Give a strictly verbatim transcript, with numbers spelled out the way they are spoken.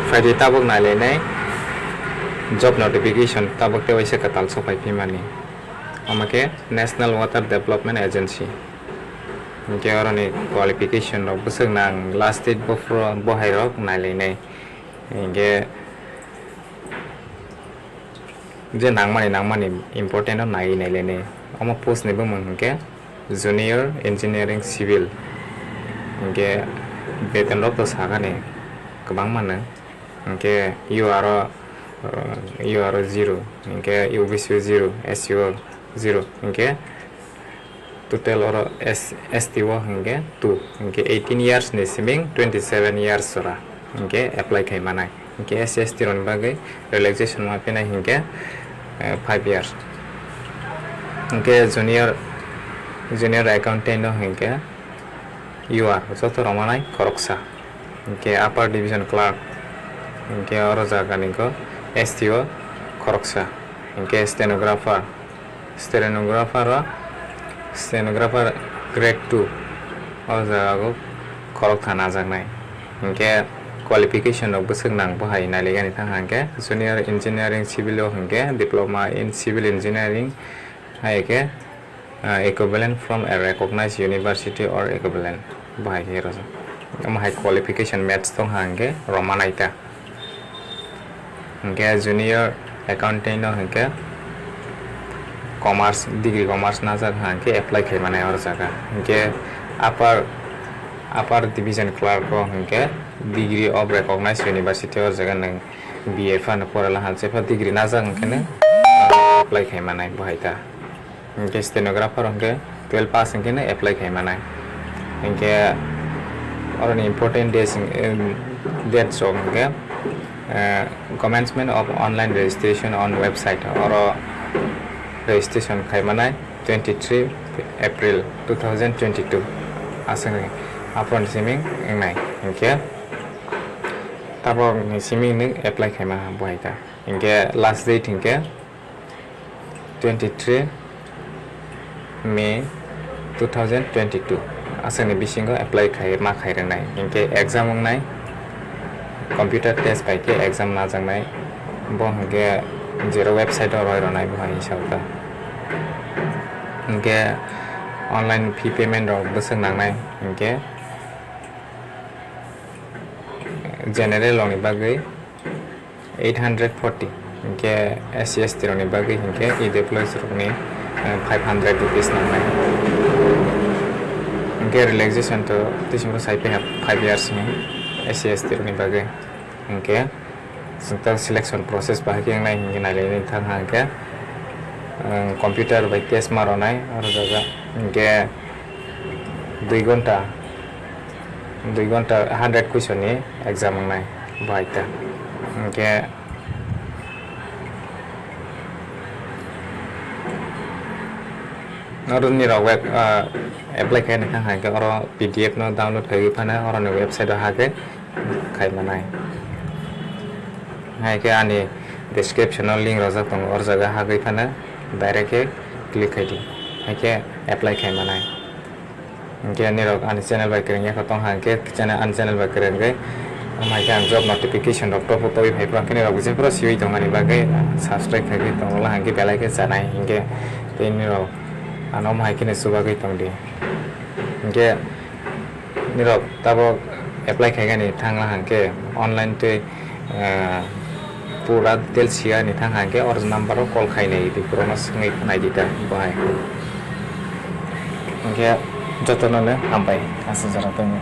Phaidi tabuk nailainai job notification tabuk tei waisa kwtal sophai phimani. Omo khe National Water Development Agency. Hinkhe oroni qualification rok bwswk nang, last date bo phuru bo hai rok nailainai. Hinkhe je nangmani, nangmani important no naiwi nailainai. Omo post ni bumung hinkhe Junior Engineering Civil. Hinkhe beton rok to sakani kwbangma no. Hinkhe U R o, uh, U R o zero. Hinkhe U B C o zero, S C o zero. Hinkhe total oro S-, S T o hinkhe two. Hinkhe eighteen years ni siming twenty seven years jora hinkhe apply khai manai. Hinkhe S C S T rokni bagwi relaxation ma phinai hinkhe, eh, five years. Hinkhe junior, junior accountant no hinkhe U R joto rok manai khoroksa. Hinkhe upper division clerk, hinkhe oro jaga ni go S T o khoroksa. Hinkhe stenographer, stenographer o, stenographer grade two o jaga go khoroksa najaknai. Hinkhe qualification rok bwswk nang bo hai nailigani thang hinkhe junior engineering civil o hinkhe diploma in civil engineering hai khe, ah, equivalent from a recognized university or equivalent bo hai khe rwjak. Omo hai qualification maths tong ha hinkhe rwmanai ta. Hinkhe junior accountant no hinkhe commerce, degree commerce najak ha hinkhe apply khai manai oro jaga. Hinkhe upper, upper division clerk o hinkhe degree of recognized university oro jaga nwng B A phano porela ha, jepha degree najak hinkhe nwng apply khai manai bo hai ta. Hinkhe stenographer hinkhe twelve pass hinkhe no apply khai manai. Hinkhe oroni important dates hing-, em, dates rok hinkhe, eh, commencement of online registration on website, oro registration khai manai twenty three April two thousand twenty two aswkni aphuru siming wngnai. Hinkhe tabokni siming nwng apply khai ma bo hai ta. Hinkhe last date hinkhe twenty three May two thousand twenty two aswkni bisingo apply khai ma khai rwnai. Hinkhe exam wngnai, computer test bai khe exam najaknai. Bo hinkhe jero website o roi rwnai bo hai hisab khe. Hinkhe online fee payment rok bwswk nangnai hinkhe general rokni bagwi eight hundred forty, hinkhe S C S T rokni bagwi hinkhe E W S rokni, eh, five hundred rupees nangnai. Hinkhe relaxation to tisingbo sai phiya five years ni S C S T rokni bagwi. Hinkhe chwng ta selection process bahai khe wngnai hinkhe nailainai thang ha hinkhe, eh, computer bai test ma rwnai oro jaga hinkhe dui ghonta, dui ghonta hundred question ni exam wngnai bo hai ta. Hinkhe oro nirok web, ah, apply khaina thang hai khe oro P D F no download khaiwi phano oroni website o hakhe khai manai. Hai khe ani description o link rojak tongo, oro jaga hagwi phano direct khe click khai di, hai khe apply khai manai. Hinkhe nirok ani channel bai kwrwng yakho tong ha, hinkhe channel, ani channel bai kwrwngwi, omo hai khe ang job notification rok topo tobwi phai phuru, hinkhe nirok jephuru siwi tongmani bagwi subscribe khai khe tongwla, hinkhe belai khe chanai, hinkhe tei nirok ano omo hai kheno chubagwi tong di. Hinkhe nirok tabok apply khaigani thangla hinkhe online tei, eh, pura details siya ni thang hinkhe or number o call khainai di, borokno swngwi khnai di ta bo hai. Hinkhe jotono no hambai aswk jora tongwi.